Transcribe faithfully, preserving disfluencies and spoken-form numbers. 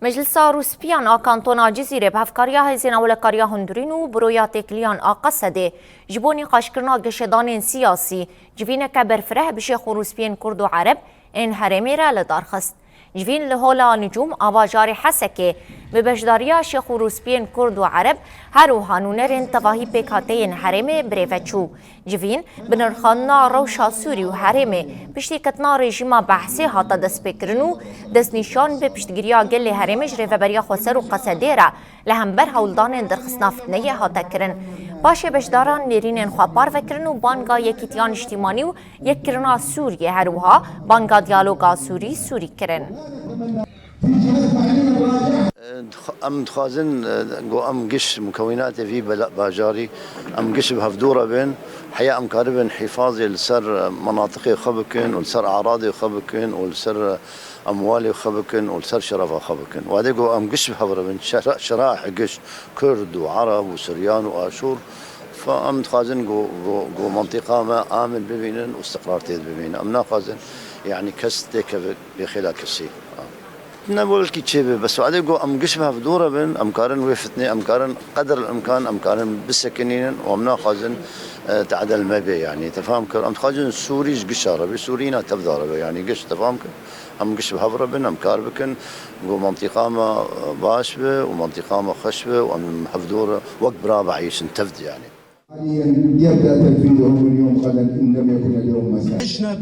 Meclisa Rûspiyan a Kantona Cizîrê bi hevkariya Hêzên Ewlekariya Hundirîn û Buroya Têkiliyan a Qesedê ji bo nîqaşkirina geşedanên siyasî civîneke berfireh bi Şêx û Rûspiyên Kurd û Ereb ên herêmê re li dar xist. Civîn li Hola Nicûm a bajarê Hesekê bi beşdariya Şêx û Rûspiyên Kurd û Ereb her wiha nûnerên tevahî pêkhateyên herêmê birêve çû. Civîn, bi nirxandina rewşa Sûrî û herêmê piştî ketina rejîma Behsê hate destpêkirin û destnîşan bi piştgiriya gelê herêmê ji Rêveberiya Xweser û Qesedê re li hember hewldanên derxistina fitneyê hate kirin. Paşê beşdaran nêrînên xwe parve kirin û banga yekîtiya niştîmanî û yekkirina Sûriyê, her wiha banga diyaloga Sûrî-Sûrî kirin. Em dixwazin ku em giş mukewînatê vî bajarî, em giş bi hevdû re bin, heya em karibin hîfazê li ser menatiqê xwe bikin û li ser eradê xwe bikin û li ser emwalê xwe bikin û li ser şerefa xwe bikin. Wadê ku em giş bi hev re bin, şera-, şerah giş, Kurd û Ereb û Suryan û Aşûr, fa em dixwazin ku, ku, ku mentiqa me amin bibînin û istiqrar tê de bibînin. Em naxwazin, yanî kes têkeve bê xêla kesî. Ne belkî çêbe, bes wadê ku em giş bi hevdû re bin, em karin wê fitnê, em karin qeder el imkan, em karin bisekinînin û em naxwazin, e, tedel mebe, yanî, te fam kir. Em dixwazin Sûrî ji gişa re be, Sûrî ne tevda re be, yanî giş, te fam kir. Em giş bi hev re bin, em kar bikin, ku mentiqa me, e, baş be û mentiqa me xweş be û em hevdû re wek bira bieyşin tevd, yanî. حاليا يبدأ تنفيذهم من يوم غدا إن لم يكن اليوم مساء.